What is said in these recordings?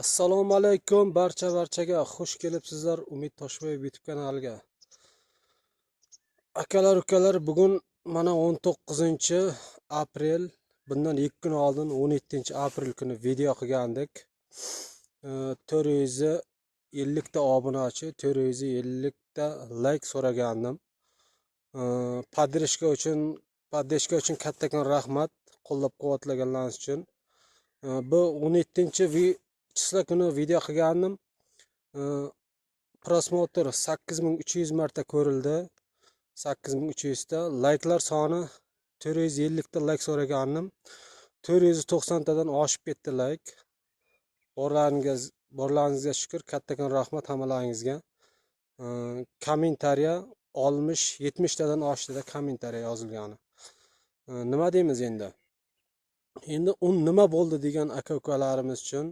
Assalomu alaykum barchaga xush kelibsizlar Umid Toshboyev YouTube kanaliga. Akalar ukalar, bugun mana 19 aprel, bundan 2 kun oldin 17 aprel kuni video qilgandik. 450 ta obunachi, 450 ta like so'ragandim. Podдержка uchun kattakon rahmat, qo'llab-quvvatlaganlaringiz uchun. Bu 17 числа kuni video qilgandim. Просмотр 8300 marta ko'rildi. 8300 ta likelar soni 450 ta like so'ragandim. 490 tadan oshib ketdi like. Borlaringizga shukr, kattakon rahmat hammalaringizga. Kommentariya 60-70 tadan oshdida kommentariya yozilgani. Nima deymiz endi? Endi un nima bo'ldi degan aka-ukalarimiz uchun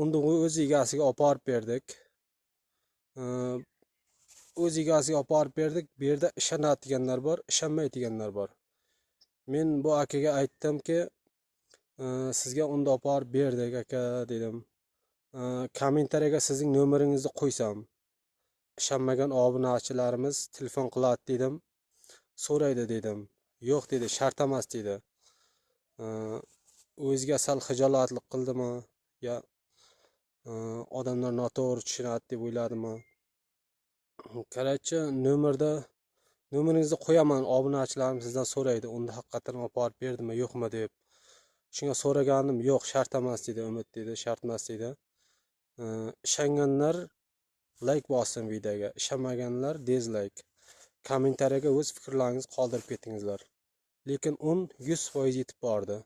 uni o'z egasiga olib borib berdik. O'z egasiga olib borib berdik. Bu yerda ishonadiganlar bor, ishonmaydiganlar bor. Men bu akaga aytdimki, sizga unda olib borib berdik aka dedim. Kommentariyaga sizning nomeringizni qo'ysam, ishonmagan obunachilarimiz telefon qiladi dedim. So'raydi dedim. Yo'q dedi, shart emas dedi. O'ziga sal xijolatlik qildimi ya odamlar noto'g'ri tushunadi deb o'yladimi? Qarachi, nomeringizni qo'yaman, obunachilarim sizdan so'raydi, unda haqiqatan olib borib berdimi, yo'qmi deb. Shunga so'ragandim, yo'q, shart emas dedi, Umid dedi, shart emas dedi. Ishonganlar like bossin videoga, ishonmaganlar dislike. Kommentariyaga o'z fikrlaringizni qoldirib ketingizlar. Lekin un 100% yetib bordi.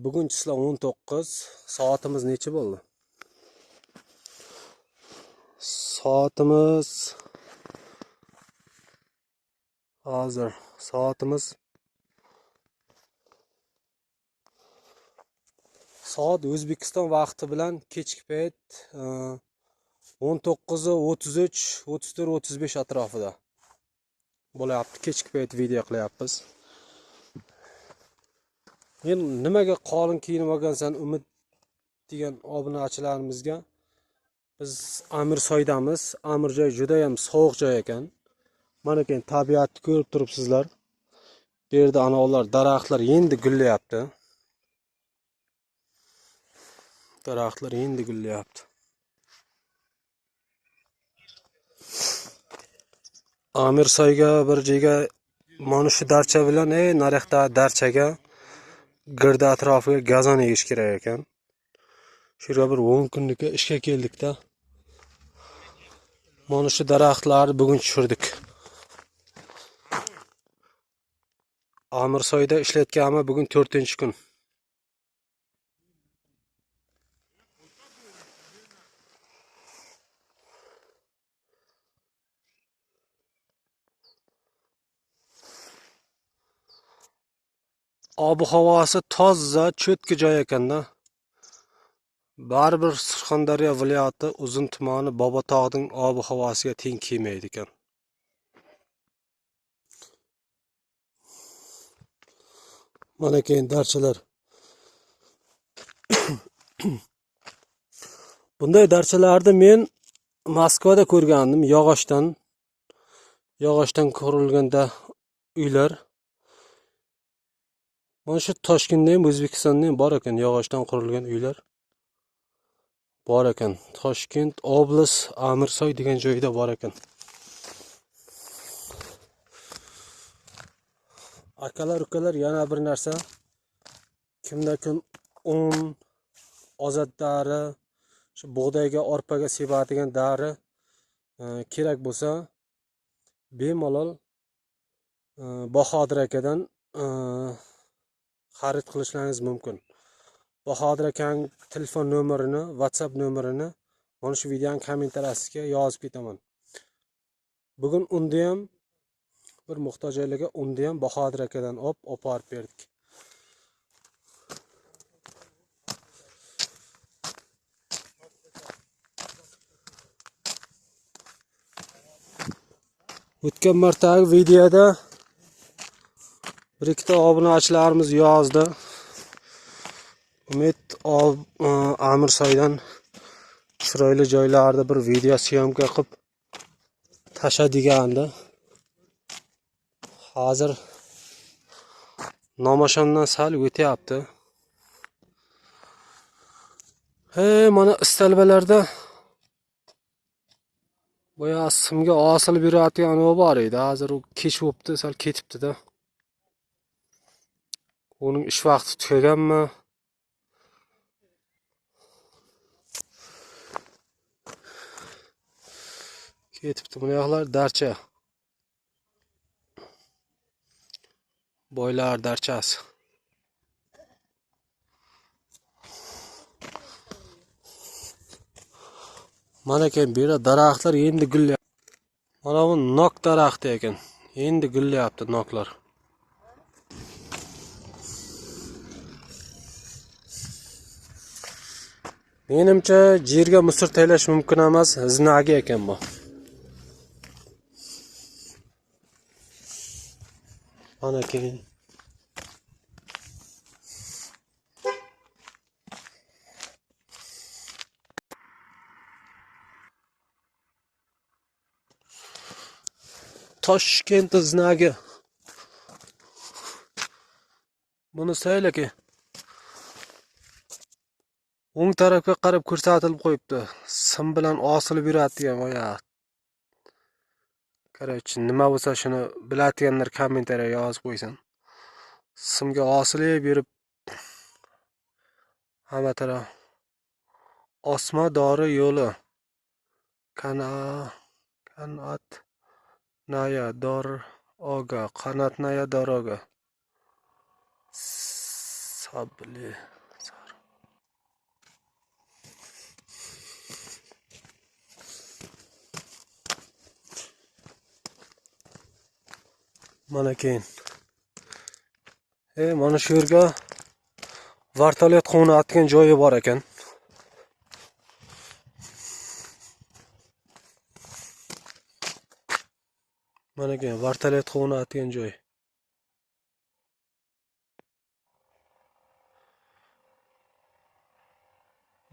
Bugun числа 19, soatimiz necha bo'ldi? Soatimiz hozir soat O'zbekiston vaqti bilan kechki payt 19:33, 34:35 atrofida bo'lyapti. Kechki payt video qilyapmiz. Men nimaga qalin kiyinib olgansan Umid degan obunachilarimizga, biz Amirsoydamiz. Amirjoy juda ham sovuq joy ekan. Mana keyin tabiatni ko'rib turibsizlar. Bu yerda ana ular daraxtlar endi gullayapti. Daraxtlar endi gullayapti. Amirsoyga bir joyga mana shu darcha bilan naryoqda darchaga girdi atrofiga gazon egish kerak ekan. Shu yerga bir 10 kunlikka ishga keldikda. Mana shu daraxtlarni bugun tushirdik. Amirsoyda ishlayotganman bugun 4-kun. Ob-havosi toza, cho'tki joy ekanda. Baribir Surxondaryo viloyati Uzun tumani Bobotog'ning ob-havosiga teng kelmaydi ekan. Mana keyin darchalar. Bunday darchalarni men Moskvada ko'rgandim, yog'ochdan qurilganda uylar. Mana shu Toshkentda ham, O'zbekistonda ham bor ekan yog'ochdan qurilgan uylar. Bor ekan. Toshkent oblast Amirsoy degan joyda bor ekan. Akalar, ukalar, yana bir narsa. Kimda kim un, ozat dari, shu bug'doyga, arpaga sepadigan dari kerak bo'lsa, bemalol Bahodir akadan xarid qilishlaringiz mumkin. Bahodir akaning telefon nomerini, WhatsApp nomerini mana shu videoning kommentariyasiga yozib ketaman. Bugun unda ham bir muhtojlarga unda ham Bahodir akadan olib borib berdik. O'tgan martagi videoda bir ikkita obunachilarimiz yozdi. Umid Amirsoydan chiroyli joylarda bir video syomka qilib tasha degandi. Hozir Nomashondan sal o'tyapti. Hey, mana istalbalarda boya simga osilib yuradigan u bor edi. Hozir u kech bo'libdi, sal ketibdi-da. Uning ish vaqti tugaganmi? Ketibdi. Buni yoqlar darcha. Boylar darchasi. Mana keyin bu yerda daraxtlar endi gullayapti. Mana bu nok daraxti ekan. Endi gullayapti noklar. Menimcha yerga musor taylash mumkin emas, znagi ekan bu. Mana keyin Toshkent znagi. Buni saylaki. O'ng tarafga qarab ko'rsatilib qo'yibdi. Sim bilan osilib yuradigan voya. Короче, nima bo'lsa shuni biladiganlar kommentariyaga yozib qo'ysin. Simga osilib yurib hamma taraf Osma dori yo'li. Kanat Naya Doroga, Qanatnaya Doroga. Sabli. Mana keyin. Mana shu yerga vertolyot qo'nadigan joyi bor ekan. Mana keyin vertolyot qo'nadigan joy.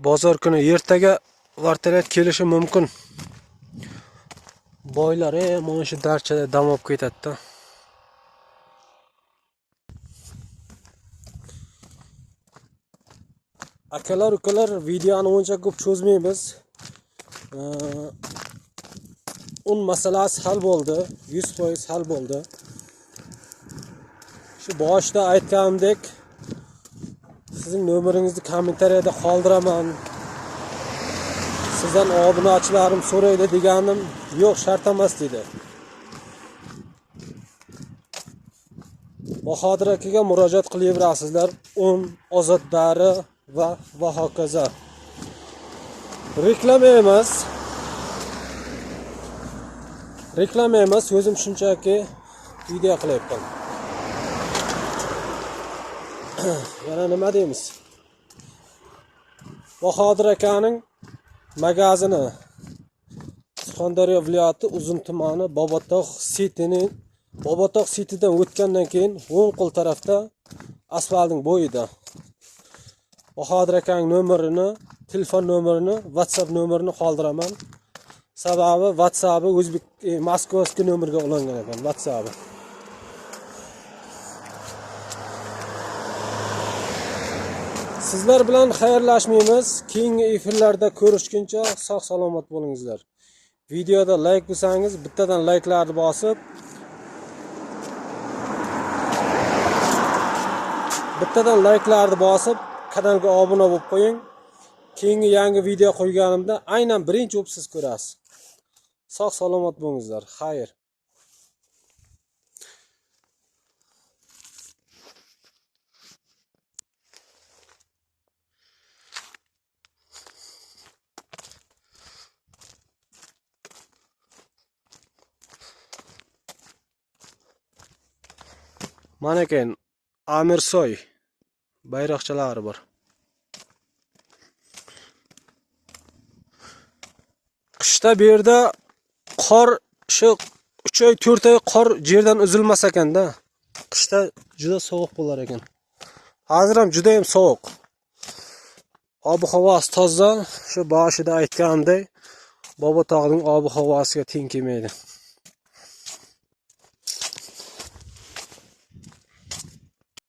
Bozor kuni ertaga vertolyot kelishi mumkin. Boylar mana shu darchada dam olib ketadi-da. Akalar, ukalar, videoni uncha ko'p cho'zmaymiz. Un masalasi hal bo'ldi, 100% hal bo'ldi. Shu boshida aytganimdek, sizning nomeringizni kommentariyada qoldiraman. Sizdan obunachilarim so'raydi deganim, yo'q, shart emas dedi. Bahodir akaga murojaat qilaverasizlar. Un, ozod dari va hokazo. Reklama emas. Reklama emas, o'zim shunchaki video qilyapman. Yana nima deymiz? Bahodir akaning magazini Surxondaryo viloyati Uzun tumani Bobotog' Cityning Bobotog' Citydan o'tgandan keyin o'ng qo'l tarafda asfaltning bo'yida. Bahodir akaning nomerini, telefon nomerini, WhatsApp nomerini qoldiraman. Sababi WhatsApp'i O'zbek Moskvaski nomerga ulangan ekan WhatsApp'i. Sizlar bilan xayrlashmaymiz. Keyingi efirlarda ko'rishguncha sog' salomat bo'lingizlar. Videoda like bo'lsangiz, bittadan likelarni bosib, kanalga obuna bo'lib qo'ying. Keyingi yangi video qo'yganimda aynan birinchi bo'lib siz ko'rasiz. Sog' salomat bo'lingizlar. Xayr. Mana keyin Amirsoy bayroqchalari bor. Qishda bu yerda qor shu 3 oy 4 oy qor yerdan uzilmas ekanda. Qishda juda sovuq bo'lar ekan. Hozir ham juda ham sovuq. Ob havosi toza, shu boshida aytganimdek, Bobotog'ning ob havosiga teng kelmaydi.